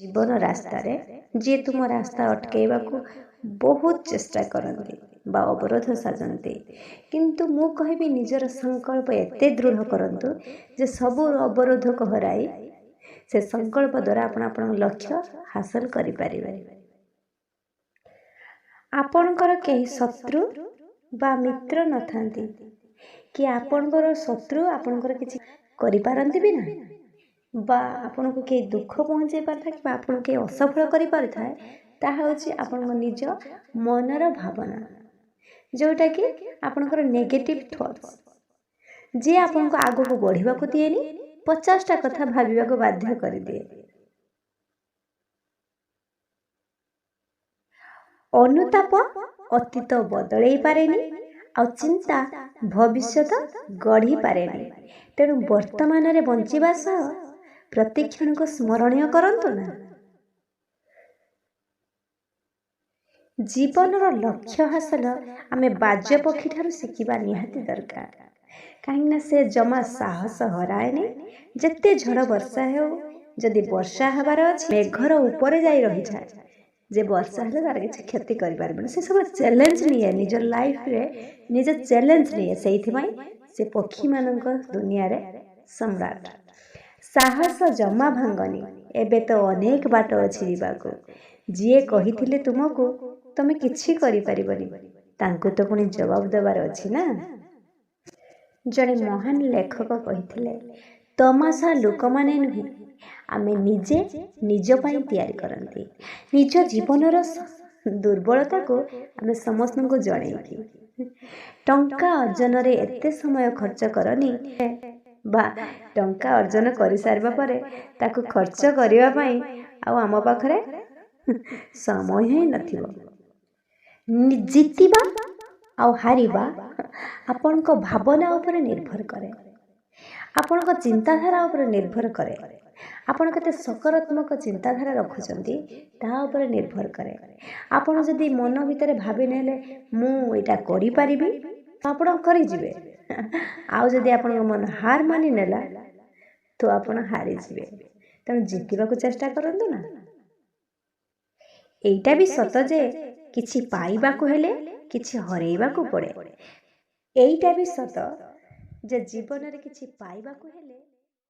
ଜୀବନ ରାସ୍ତାରେ ଯିଏ ତୁମ ରାସ୍ତା ଅଟକେଇବାକୁ ବହୁତ ଚେଷ୍ଟା କରନ୍ତି ବା ଅବରୋଧ ସାଜନ୍ତି, କିନ୍ତୁ ମୁଁ କହିବି ନିଜର ସଂକଳ୍ପ ଏତେ ଦୃଢ଼ କରନ୍ତୁ ଯେ ସବୁ ଅବରୋଧକୁ ହରାଇ ସେ ସଂକଳ୍ପ ଦ୍ୱାରା ଆପଣ ଆପଣଙ୍କ ଲକ୍ଷ୍ୟ ହାସଲ କରିପାରିବେ। ଆପଣଙ୍କର କେହି ଶତ୍ରୁ ବା ମିତ୍ର ନଥାନ୍ତି କି ଆପଣଙ୍କର ଶତ୍ରୁ ଆପଣଙ୍କର କିଛି କରିପାରନ୍ତି ବି ନାହିଁ, ବା ଆପଣଙ୍କୁ କେହି ଦୁଃଖ ପହଞ୍ଚାଇ ପାରିଥାଏ କିମ୍ବା ଆପଣଙ୍କୁ କେହି ଅସଫଳ କରିପାରିଥାଏ, ତାହା ହେଉଛି ଆପଣଙ୍କ ନିଜ ମନର ଭାବନା, ଯେଉଁଟାକି ଆପଣଙ୍କର ନେଗେଟିଭ୍ ଥଟ୍ସ, ଯିଏ ଆପଣଙ୍କୁ ଆଗକୁ ବଢ଼ିବାକୁ ଦିଏନି, 50ଟା କଥା ଭାବିବାକୁ ବାଧ୍ୟ କରିଦିଏ। ଅନୁତାପ ଅତୀତ ବଦଳେଇ ପାରେନି ଆଉ ଚିନ୍ତା ଭବିଷ୍ୟତ ଗଢ଼ି ପାରେନି। ତେଣୁ ବର୍ତ୍ତମାନରେ ବଞ୍ଚିବା ସହ ପ୍ରତିକ୍ଷଣକୁ ସ୍ମରଣୀୟ କରନ୍ତୁ ନା। ଜୀବନର ଲକ୍ଷ୍ୟ ହାସଲ ଆମେ ବାଜ ପକ୍ଷୀ ଠାରୁ ଶିଖିବା ନିହାତି ଦରକାର, କାହିଁକିନା ସେ ଜମା ସାହସ ହରାଏନି। ଯେତେ ଝଡ଼ ବର୍ଷା ହେଉ, ଯଦି ବର୍ଷା ହେବାର ଅଛି ମେଘର ଉପରେ ଯାଇ ରହିଯାଏ, ଯେ ବର୍ଷା ହେଲେ ତାର କିଛି କ୍ଷତି କରିପାରିବନି। ସେ ସବୁବେଳେ ଚ୍ୟାଲେଞ୍ଜ ନିଏ, ନିଜ ଲାଇଫରେ ନିଜ ଚ୍ୟାଲେଞ୍ଜ ନିଏ, ସେଇଥିପାଇଁ ସେ ପକ୍ଷୀମାନଙ୍କ ଦୁନିଆରେ ସମ୍ରାଟ। ସାହସ ଜମା ଭାଙ୍ଗନି, ଏବେ ତ ଅନେକ ବାଟ ଅଛି ଯିବାକୁ। ଯିଏ କହିଥିଲେ ତୁମକୁ ତମେ କିଛି କରିପାରିବନି, ତାଙ୍କୁ ତ ପୁଣି ଜବାବ ଦେବାର ଅଛି ନା। ଜଣେ ମହାନ ଲେଖକ କହିଥିଲେ, ତମାସା ଲୋକମାନେ ନୁହେଁ, ଆମେ ନିଜେ ନିଜ ପାଇଁ ତିଆରି କରନ୍ତି। ନିଜ ଜୀବନର ଦୁର୍ବଳତାକୁ ଆମେ ସମସ୍ତଙ୍କୁ ଜଣେଇକି ଟଙ୍କା ଅର୍ଜନରେ ଏତେ ସମୟ ଖର୍ଚ୍ଚ କରନି, ବା ଟଙ୍କା ଅର୍ଜନ କରିସାରିବା ପରେ ତାକୁ ଖର୍ଚ୍ଚ କରିବା ପାଇଁ ଆଉ ଆମ ପାଖରେ ସମୟ ହିଁ ନଥିବ। ଜିତିବା ଆଉ ହାରିବା ଆପଣଙ୍କ ଭାବନା ଉପରେ ନିର୍ଭର କରେ, ଆପଣଙ୍କ ଚିନ୍ତାଧାରା ଉପରେ ନିର୍ଭର କରେ, ଆପଣ କେତେ ସକାରାତ୍ମକ ଚିନ୍ତାଧାରା ରଖୁଛନ୍ତି ତାହା ଉପରେ ନିର୍ଭର କରେ। ଆପଣ ଯଦି ମନ ଭିତରେ ଭାବି ନେଲେ ମୁଁ ଏଇଟା କରିପାରିବି, ଆପଣ କରିଯିବେ। ଆଉ ଯଦି ଆପଣଙ୍କ ମନ ହାର ମାନି ନେଲା ତ ଆପଣ ହାରିଯିବେ। ତେଣୁ ଜିତିବାକୁ ଚେଷ୍ଟା କରନ୍ତୁ ନା। ଏଇଟା ବି ସତ ଯେ କିଛି ପାଇବାକୁ ହେଲେ କିଛି ହରେଇବାକୁ ପଡ଼େ। ଏଇଟା ବି ସତ ଯେ ଜୀବନରେ କିଛି ପାଇବାକୁ ହେଲେ